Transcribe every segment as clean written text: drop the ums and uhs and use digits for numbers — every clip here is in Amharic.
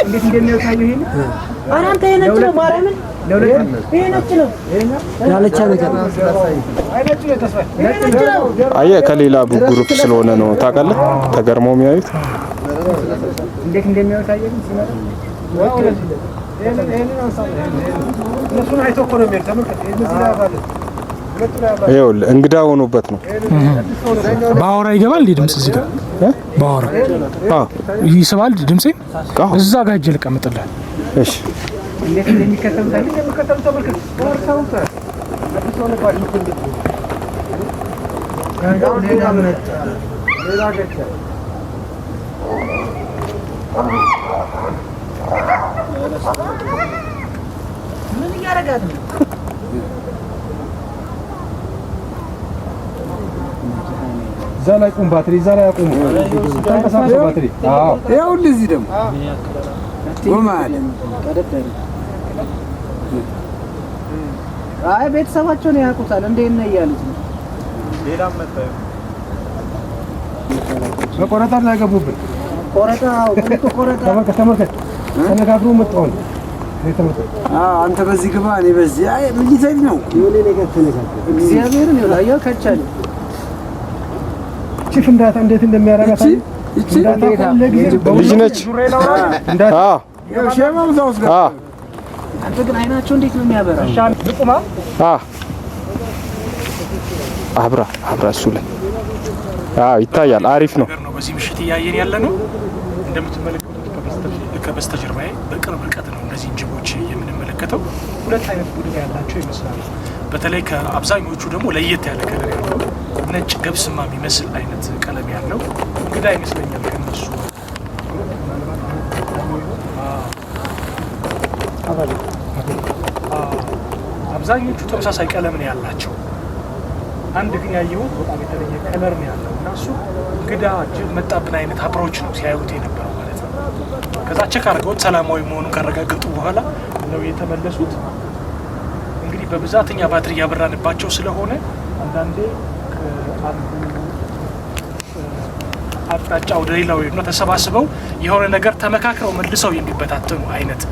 እንዴት እንደሚያሳየው ይሄን። ኧረ አንተ ይሄ ነጭ ነው፣ ማርያምን ይሄ ነጭ ነው። ዳለቻ ነገር ነው። ይሄ ነጭ ነው። አየህ፣ ከሌላ group ስለሆነ ነው ታውቃለህ፣ ተገርመው የሚያዩት። እንዴት እንደሚያሳየው ሲመጣ እነሱን አይቶ እኮ ነው የሚሄድ። ተመልከት፣ እነዚህ ላይ አለ። ይኸውልህ እንግዳ ሆኖበት ነው። በአወራ ይገባል እንዴ ድምጽ እዚህ ጋር? በአወራ አዎ። ይስባል ድምጼ። አዎ። እዛ ጋር እጅ ልቀምጥልህ። እሺ። እንዴት እንደሚከተሉ ታየው። እንደሚከተሉ ተመልከት። አዲስ ሆነባቸው እኮ እንዴት ነው? ሌላ መጣ። ሌላ ገቸ። ምን እያደረጋት ነው? እዛ ላይ ቁም፣ ባትሪ እዛ ላይ አቁሙ። ተንቀሳቅሶ ባትሪ። አዎ። ይኸውልህ እዚህ ደግሞ ጎማ አለ። አይ ቤተሰባቸውን ያውቁታል። እንዴት ነህ እያሉት ነው። በቆረጣ ላይ ገቡብን። ቆረጣ እኮ ቆረጣ። ተመልከት፣ ተመልከት። ተነጋግሮ መጣሁ። እኔ ተመልከት። አዎ፣ አንተ በዚህ ግባ፣ እኔ በዚህ። አይ ምን ሊዘል ነው? የሆነ ነገር ተነጋገሩ። እግዚአብሔርን ይኸውልህ፣ አየኸው ከቻለ እቺ ፍንዳታ እንዴት እንደሚያደርጋት እቺ እቺ ፍንዳታ እኮ ለጊዜ ልጅ ነች። እንዳታ አዎ። ይኸው ሼማው እዛ ውስጥ አዎ። አንተ ግን አይናቸው እንዴት ነው የሚያበራው? አዎ። አብራ አብራ እሱ ላይ። አዎ፣ ይታያል። አሪፍ ነው። ነገር ነው በዚህ ምሽት እያየን ያለ ነው። እንደምትመለከቱት ከበስተጀርባዬ በቅርብ ርቀት ነው እነዚህን ጅቦች የምንመለከተው። ሁለት አይነት ቡድን ያላቸው ይመስላሉ። በተለይ ከአብዛኞቹ ደግሞ ለየት ያለ color ያለው፣ ነጭ ገብስማ የሚመስል አይነት ቀለም ያለው እንግዳ ይመስለኛል ከነሱ group ምናልባት። አዎ፣ አብዛኞቹ ተመሳሳይ ቀለም ነው ያላቸው። አንድ ግን ያየሁት በጣም የተለየ color ነው ያለው እና እሱ እንግዳ ጅብ መጣብን አይነት approach ነው ሲያዩት የነበረው ማለት ነው። ከዛ check አድርገውት ሰላማዊ መሆኑን ካረጋገጡ በኋላ ነው የተመለሱት። እንግዲህ በብዛት እኛ ባትሪ እያበራንባቸው ስለሆነ አንዳንዴ ከአንዱ አቅጣጫ ወደ ሌላው እና ተሰባስበው የሆነ ነገር ተመካክረው መልሰው የሚበታተኑ አይነት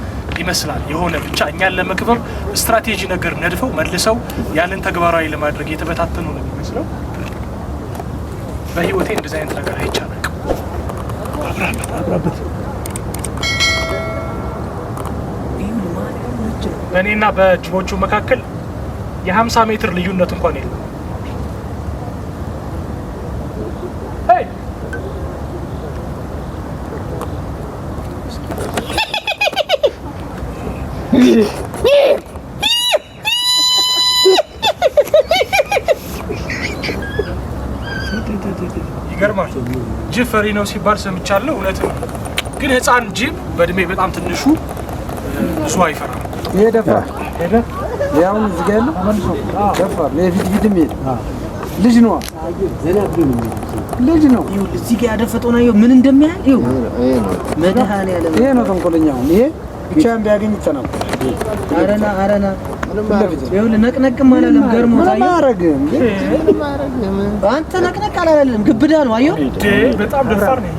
ይመስላል። የሆነ ብቻ እኛን ለመክበብ ስትራቴጂ ነገር ነድፈው መልሰው ያንን ተግባራዊ ለማድረግ የተበታተኑ ነው የሚመስለው። በህይወቴ እንደዚህ አይነት ነገር አይቼ አላውቅም። አብራበት፣ አብራበት። በእኔና በጅቦቹ መካከል የ50 ሜትር ልዩነት እንኳን የለም። Hey! ይገርማል። ጅብ ፈሪ ነው ሲባል ሰምቻለሁ። እውነት ነው። ግን ህፃን ጅብ በእድሜ በጣም ትንሹ ብዙ አይፈራም። ይሄ ደፋር ሄደ። ያሁን እዚህ ጋር ያለው ደፋር ነው። የፊት ፊት የሚሄድ ልጅ ነው፣ ልጅ ነው። ይኸውልህ እዚህ ጋር ያደፈጠውን አየኸው ምን እንደሚያህል? ይኸው መድኃኒዓለም። ይሄ ነው ተንኮለኛ። አሁን ይሄ ብቻዬን ቢያገኝ ይጠናል። አረና አረና። ፊት ለፊት ይኸውልህ ነቅነቅም አላለም። ገርሞት ምንም አየኸው? አያደርግም። አንተ ነቅነቅ አላለም። ግብዳ ነው አየኸው? እንዴ፣ በጣም ደፋር ነው።